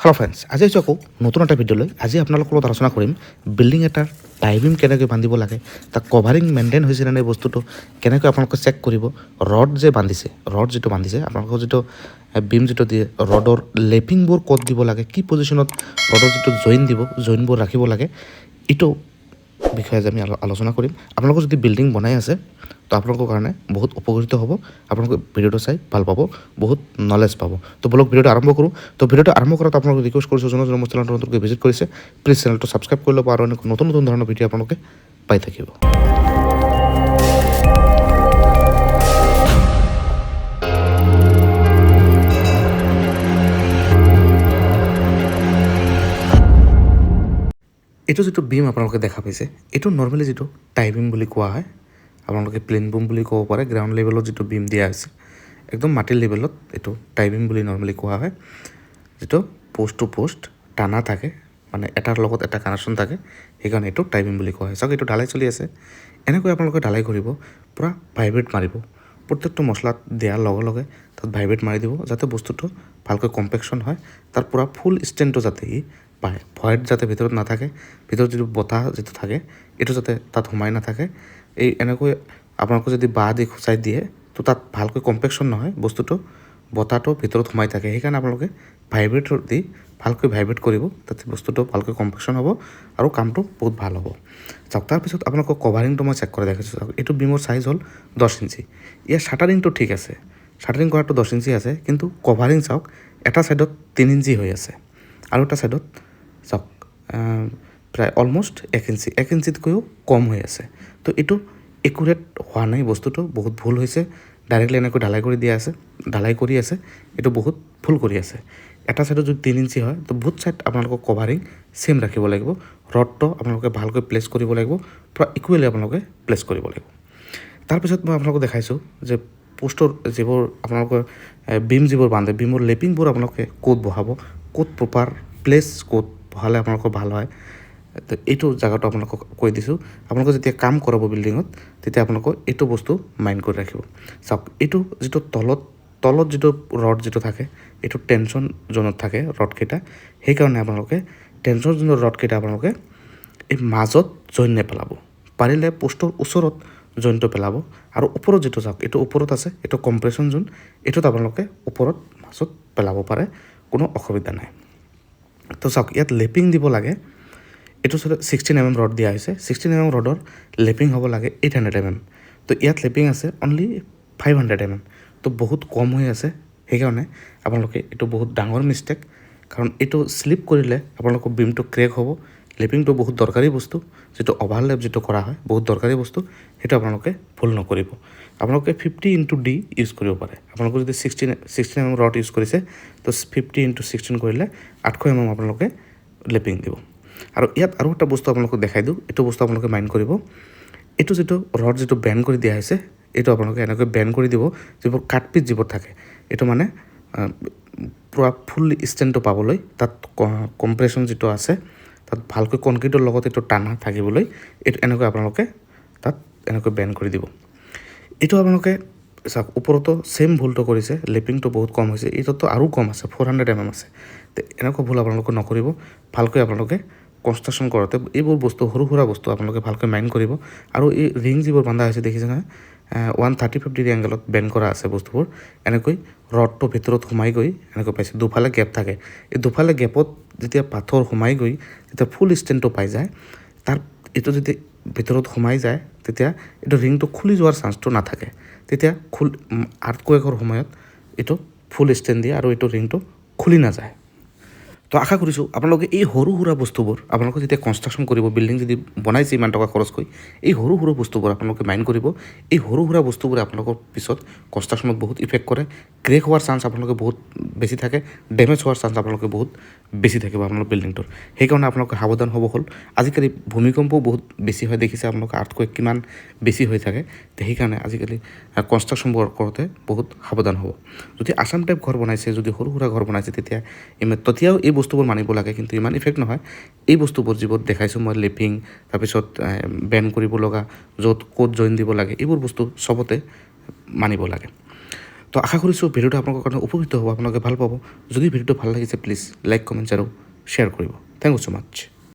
Hello' friends, আজি আহিছোঁ আকৌ নতুন এটা ভিডিঅ' লৈ। আজি আপোনালোকৰ লগত আলোচনা কৰিম বিল্ডিং এটাৰ টাই বিম কেনেকৈ বান্ধিব লাগে, তাক কভাৰিং মেইনটেইন হৈছে নে নাই, বস্তুটো কেনেকৈ আপোনালোকে চেক কৰিব। ৰড যে বান্ধিছে, ৰড যিটো বান্ধিছে, আপোনালোকৰ যিটো বিম যিটো দিয়ে, ৰডৰ লেপিংবোৰ ক'ত দিব লাগে, কি পজিশ্যনত ৰডৰ যিটো জইন দিব, জইনবোৰ ৰাখিব লাগে, এইটো বিষয়ে আজি আমি আলোচনা কৰিম। আপোনালোকৰ যদি বিল্ডিং বনাই আছে তো আপোনালোকৰ কাৰণে বহুত উপকৃত হ'ব। আপোনালোকে ভিডিঅ'টো চাই ভাল পাব, বহুত নলেজ পাব। তো বলক ভিডিঅ'টো আৰম্ভ কৰোঁ। তো ভিডিঅ'টো আৰম্ভ কৰাত আপোনালোকক ৰিকুৱেষ্ট কৰিছোঁ, যোনে যোনে মোৰ চেনেলটো নতুনকৈ ভিজিট কৰিছে, প্লিজ চেনেলটো ছাবস্ক্ৰাইব কৰি ল'ব আৰু এনেকুৱা নতুন নতুন ধৰণৰ ভিডিঅ' আপোনালোকে পাই থাকিব। এইটো যিটো বিম আপোনালোকে দেখা পাইছে, এইটো নৰ্মেলি যিটো টাই বিম বুলি কোৱা হয়, আপোনালোকে প্লেন বিম বুলি ক'ব পাৰে। গ্ৰাউণ্ড লেভেলত যিটো বিম দিয়া হৈছে, একদম মাটিৰ লেভেলত, এইটো টাই বিম বুলি নৰ্মেলি কোৱা হয়। যিটো প'ষ্ট টু প'ষ্ট টানা থাকে, মানে এটাৰ লগত এটা কানেকশ্যন থাকে, সেইকাৰণে এইটো টাই বিম বুলি কোৱা হয়। চাওক, এইটো ঢালাই চলি আছে। এনেকৈ আপোনালোকে ঢালাই কৰিব, পূৰা ভাইব্ৰেট মাৰিব। প্ৰত্যেকটো মছলাত দিয়াৰ লগে লগে তাত ভাইব্ৰেট মাৰি দিব, যাতে বস্তুটো ভালকৈ কম্পেকশ্যন হয়, তাৰ পূৰা ফুল ষ্ট্ৰেংথটো যাতে ই পায়, ভইড যাতে ভিতৰত নাথাকে, ভিতৰত যিটো বতাহ যিটো থাকে এইটো যাতে তাত সোমাই নাথাকে। এই এনেকৈ আপোনালোকে যদি বাঁহ দি খুচাই দিয়ে তো তাত ভালকৈ কম্পেকশ্যন নহয়, বস্তুটো বতাহটো ভিতৰত সোমাই থাকে। সেইকাৰণে আপোনালোকে ভাইব্ৰেটৰ দি ভালকৈ ভাইব্ৰেট কৰিব, তাতে বস্তুটো ভালকৈ কম্পেকশ্যন হ'ব আৰু কামটো বহুত ভাল হ'ব। চাওক, তাৰপিছত আপোনালোকক কভাৰিংটো মই চেক কৰি দেখাইছোঁ। চাওক, এইটো বিমৰ চাইজ হ'ল 10 ইঞ্চি। ইয়াৰ শ্বাটাৰিংটো ঠিক আছে, শ্বাটাৰিং কৰাটো 10 ইঞ্চি আছে, কিন্তু কভাৰিং চাওক, এটা ছাইডত 3 ইঞ্চি হৈ আছে আৰু এটা ছাইডত চাওক প্ৰায় অলমষ্ট 1 ইঞ্চি, 1 ইঞ্চিতকৈও কম হৈ আছে। তো এইটো একুৰেট হোৱা নাই, বস্তুটো বহুত ভুল হৈছে। ডাইৰেক্টলি এনেকৈ ঢালাই কৰি দিয়া আছে, ঢালাই কৰি আছে, এইটো বহুত ভুল কৰি আছে। এটা ছাইডত যদি 3 ইঞ্চি হয় তো বহুত ছাইড আপোনালোকক কভাৰিং ছেইম ৰাখিব লাগিব। ৰডটো আপোনালোকে ভালকৈ প্লেচ কৰিব লাগিব, পূৰা ইকুৱেলি আপোনালোকে প্লেচ কৰিব লাগিব। তাৰপিছত মই আপোনালোকক দেখাইছোঁ যে পোষ্টৰ যিবোৰ আপোনালোকৰ বিম যিবোৰ বান্ধে, বিমৰ লেপিংবোৰ আপোনালোকে ক'ত বহাব, ক'ত প্ৰপাৰ প্লেচ ক'ত বহালে আপোনালোকৰ ভাল হয়, তো এইটো জেগাটো আপোনালোকক কৈ দিছোঁ। আপোনালোকে যেতিয়া কাম কৰাব বিল্ডিঙত, তেতিয়া আপোনালোকক এইটো বস্তু মাইণ্ড কৰি ৰাখিব। চাওক, এইটো যিটো তলত যিটো ৰড যিটো থাকে, এইটো টেনশ্যন জ'নত থাকে ৰডকেইটা। সেইকাৰণে আপোনালোকে টেনশ্যন জ'নৰ ৰডকেইটা আপোনালোকে এই মাজত জইন নেপেলাব, পাৰিলে পোষ্টৰ ওচৰত জইনটো পেলাব। আৰু ওপৰত যিটো চাওক, এইটো ওপৰত আছে, এইটো কম্প্ৰেশ্যন জ'ন, এইটোত আপোনালোকে ওপৰত মাজত পেলাব পাৰে, কোনো অসুবিধা নাই। তো চাওক, ইয়াত লেপিং দিব লাগে। এইটো চাইডত 16 এম এম ৰড দিয়া হৈছে, 16 এম এম ৰডৰ লেপিং হ'ব লাগে 800 এম এম। তো ইয়াত লেপিং আছে অনলি 500 এম এম, তো বহুত কম হৈ আছে। সেইকাৰণে আপোনালোকে এইটো বহুত ডাঙৰ মিষ্টেক, কাৰণ এইটো শ্লিপ কৰিলে আপোনালোকৰ বিমটো ক্ৰেক হ'ব। লেপিংটো বহুত দৰকাৰী বস্তু, যিটো অভাৰলেপ যিটো কৰা হয় বহুত দৰকাৰী বস্তু, সেইটো আপোনালোকে ভুল নকৰিব। আপোনালোকে 50 ইনটু ডি ইউজ কৰিব পাৰে। আপোনালোকে যদি 16 এম এম ৰড ইউজ কৰিছে তো 50 ইনটু 16 কৰিলে 800 এম এম আপোনালোকে লেপিং দিব। আৰু ইয়াত আৰু এটা বস্তু আপোনালোকক দেখাই দিওঁ, এইটো বস্তু আপোনালোকে মাইণ্ড কৰিব। এইটো যিটো ৰড যিটো বেন কৰি দিয়া হৈছে, এইটো আপোনালোকে এনেকৈ বেন কৰি দিব, যিবোৰ কাট পিচ যিবোৰ থাকে, এইটো মানে পূৰা ফুল ষ্টেণ্ডটো পাবলৈ, তাত কম্প্ৰেশ্যন যিটো আছে তাত ভালকৈ কনক্ৰিটৰ লগত এইটো টানা থাকিবলৈ, এইটো এনেকৈ আপোনালোকে তাত এনেকৈ বেন কৰি দিব। এইটো আপোনালোকে চাওক, ওপৰতো ছেইম ভুলটো কৰিছে, লেপিংটো বহুত কম হৈছে, এইটোতো আৰু কম আছে, 400 এম এম আছে। তে এনেকুৱা ভুল আপোনালোকে নকৰিব, ভালকৈ আপোনালোকে কনষ্ট্ৰাকশ্যন কৰোঁতে এইবোৰ বস্তু, সৰু সুৰা বস্তু আপোনালোকে ভালকৈ মাইণ্ড কৰিব। আৰু এই ৰিং যিবোৰ বান্ধা হৈছে দেখিছে নহয়, 135 ডিগ্ৰী এংগলত বেণ্ড কৰা আছে বস্তুবোৰ। এনেকৈ ৰডটো ভিতৰত সোমাই গৈ এনেকৈ পাইছে, দুফালে গেপ থাকে। এই দুফালে গেপত যেতিয়া পাথৰ সোমাই গৈ যেতিয়া ফুল ষ্টেণ্ডটো পাই যায়, তাৰ এইটো যদি ভিতৰত সোমাই যায় তেতিয়া এইটো ৰিংটো খুলি যোৱাৰ চান্সটো নাথাকে। তেতিয়া আৰ্থকুৱেকৰ সময়ত এইটো ফুল ষ্টেণ্ড দিয়ে আৰু এইটো ৰিংটো খুলি নাযায়। তো আশা কৰিছোঁ আপোনালোকে এই সৰু সুৰা বস্তুবোৰ, আপোনালোকে যেতিয়া কনষ্ট্ৰাকশ্যন কৰিব, বিল্ডিং যদি বনাইছে ইমান টকা খৰচ কৰি, এই সৰু সৰু বস্তুবোৰ আপোনালোকে মাইণ্ড কৰিব। এই সৰু সুৰা বস্তুবোৰে আপোনালোকৰ পিছত কনষ্ট্ৰাকশ্যনত বহুত ইফেক্ট কৰে। ক্ৰেক হোৱাৰ চান্স আপোনালোকে বহুত বেছি থাকে, ডেমেজ হোৱাৰ চান্স আপোনালোকে বহুত বেছি থাকিব আপোনালোকৰ বিল্ডিংটোৰ। সেইকাৰণে আপোনালোকে সাৱধান হ'ব হ'ল। আজিকালি ভূমিকম্পও বহুত বেছি হয়, দেখিছে আপোনালোকে আৰ্থকুৱেক কিমান বেছি হৈ থাকে। তে সেইকাৰণে আজিকালি কনষ্ট্ৰাকশ্যনবোৰ কৰোঁতে বহুত সাৱধান হ'ব। যদি আছাম টাইপ ঘৰ বনাইছে, যদি সৰু সুৰা ঘৰ বনাইছে, তেতিয়া তেতিয়াও এই বস্তুবোৰ মানিব লাগে, কিন্তু ইমান ইফেক্ট নহয়। এই বস্তুবোৰ যিবোৰ দেখাইছোঁ মই, লেপিং, তাৰপিছত বেন কৰিব লগা, য'ত ক'ত জইন দিব লাগে, এইবোৰ বস্তু চবতে মানিব লাগে। তো আশা কৰিছোঁ ভিডিঅ'টো আপোনালোকৰ কাৰণে উপকৃত হ'ব, আপোনালোকে ভাল পাব। যদি ভিডিঅ'টো ভাল লাগিছে, প্লিজ লাইক, কমেণ্টছ আৰু শ্বেয়াৰ কৰিব। Thank you so much.